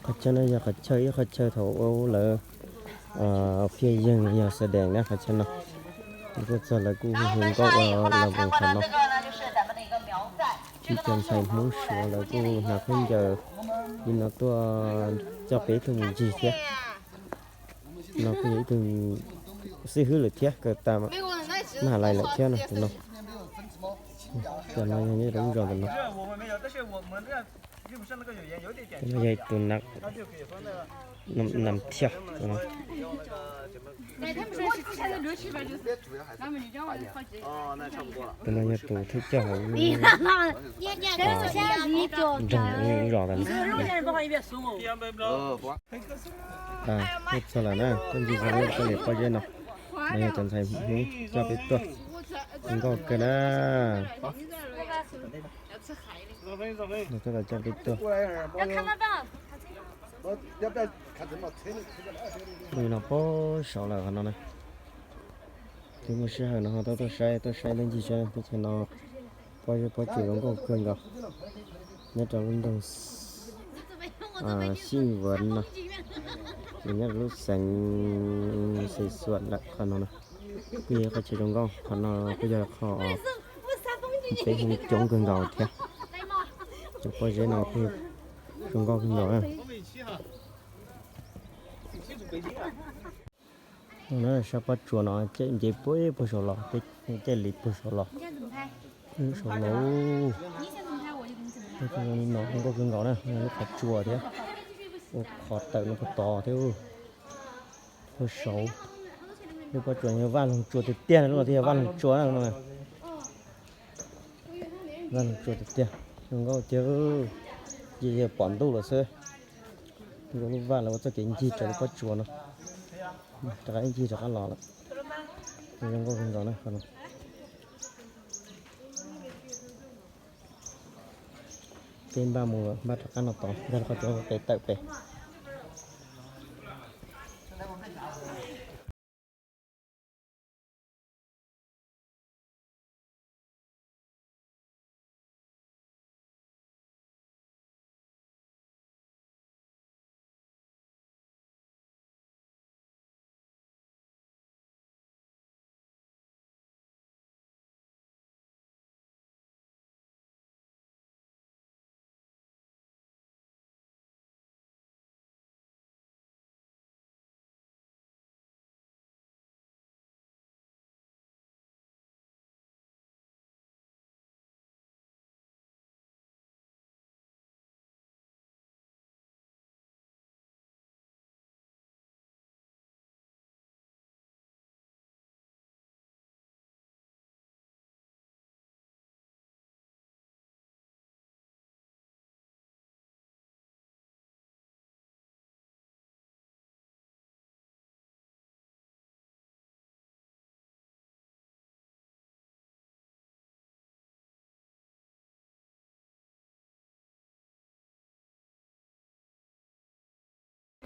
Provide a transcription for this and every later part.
Qhov chaw no yog qhov chaw ib qhov chaw thaum ub lawv phiaj yeeg yog xav dees na qhov chaw no. Tuaj txog lawv kuj hu nkauj ua lawv voos qhov no. Tib cov ntxhais Hmoob Suav lawv kuj hnav khaub ncaws li no tuaj coj peb tug mus ncig thiab. No kuj yog ib tug xib hwb lawm thiab, kawm tas maj lais lawm thiab no tus no. Cov no yog nyob rau lub zos ntawm no. Tus no yog tus nam thiaj. Tus no yog tus thawj coj hauv lub nroog lub zos ntawm no. Tuaj txog lawm na, tuaj ncig txog lub txoj niam pob zeb no. No yog cov ntxhais Hmoob coj peb tuaj, zoo nkauj kawg na. Coj peb tuaj. Lub no pab saud lawm qhov no na. Twb muaj sij hawm no ho tuaj tuaj saib, tuaj saib tuaj ncig saib teb chaws no pob zeb pob tsuas zoo nkauj kawg nkaus. Nyob rau lub nroog Xij Vuv no, ces nyob rau lub xeev Xes Xuam lawm qhov no na. Kuj yog qhov chaw zoo nkauj, qhov no kuj yog qhov peb Hmoob coob kawg nkaus thiab. Cov pob zeb no kuj zoo nkauj kawg nkaus na. No na sab pob tsuas no caij nce puag puag saud los, caij li puag saud los, saud los. No zoo nkauj kawg nkaus na, lub qhov tsua thiab, ua qhov tawm no puag tod thiab. Puag saud, lub pob tsuas yog vaj loog tsua tiag tiag, lub no thiaj yog vaj loog tsua na. Vaj loog tsua tiag tiag, zoo nkauj tiag, ces yog pom ntuj lawm xwb. Zoo lub vaj lawv ua txoj kev ncig rau lub pob tsuas no, rov qab ncig rov qab los lawm. Zoo nkauj kawg nkaus na qhov no. Peb npaj mus, npaj rov qab no tod, nkag rau qhov cov qe tawm pem.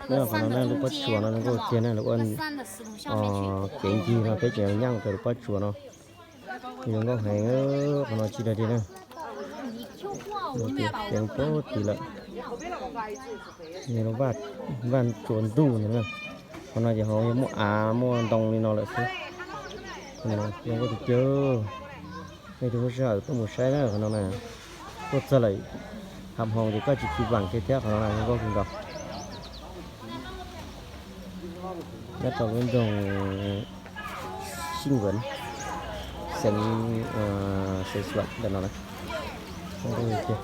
Qhov no na lub pob tsuas no zoo nkauj tiag na, lawv ua kev ncig no peb tseem nyob rau lub pob tsuas no. Zoo nkauj heev, qhov no tsis dag li na. Ceev pob tim lawm. Vaj tsuas ntuj no na. Qhov no ces ho yog muaj av muaj ntoo li no lawm xwb. Zoo nkauj tiag tiag. Nej tus muaj sij hawm tuaj mus saib na qhov no na. Tuaj txog lawm hab hoos ces koj tsis khi vam kiag thiab, qhov no zoo nkauj kawg nkaus. Nyob rau lub nroog Xij Vuv, xeev Xes Xuam ntawm no na. Zoo nkauj tiag.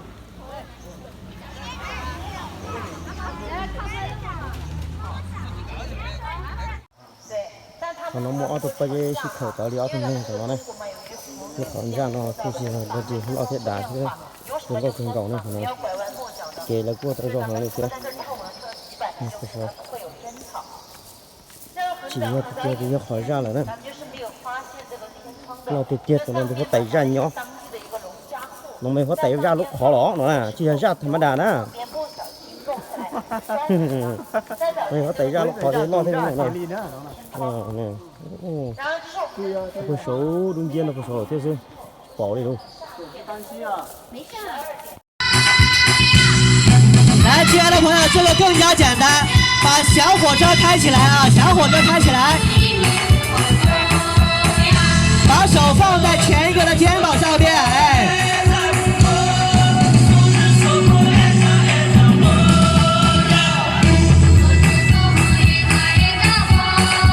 Qhov no muaj ob tug pob zeb sib khawm tod li ob tug neeg tom no na. Lub qhov ntsaj no kuj tsis yog dog dig, loj thiab dav thiab, zoo nkauj kawg nkaus na qhov no. Kev lawv kuj tau zoo heev li thiab. Tsis yog tiag tiag, yog qhov zaj lawm na. Loj tiag tiag, tus no nws huab tais zaj nyob. No mas huab tais zaj lub qhov los no na, tsis yog zaj tham ma das na. Huab tais zaj lub qhov thiaj loj thiab no. Puag saud dub nciab no puag saud thiab xwb, paum li lauj. 来，亲爱的朋友，这个更加简单，把小火车开起来啊，小火车开起来，把手放在前一个的肩膀上边，哎。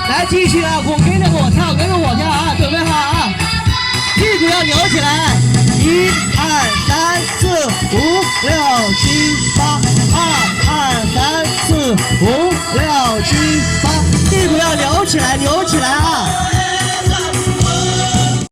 来，继续啊，鼓，跟着我跳，跟着我跳啊，准备好啊。 屁股要扭起来，一二三四五六七八，二二三四五六七八，屁股要扭起来，扭起来啊！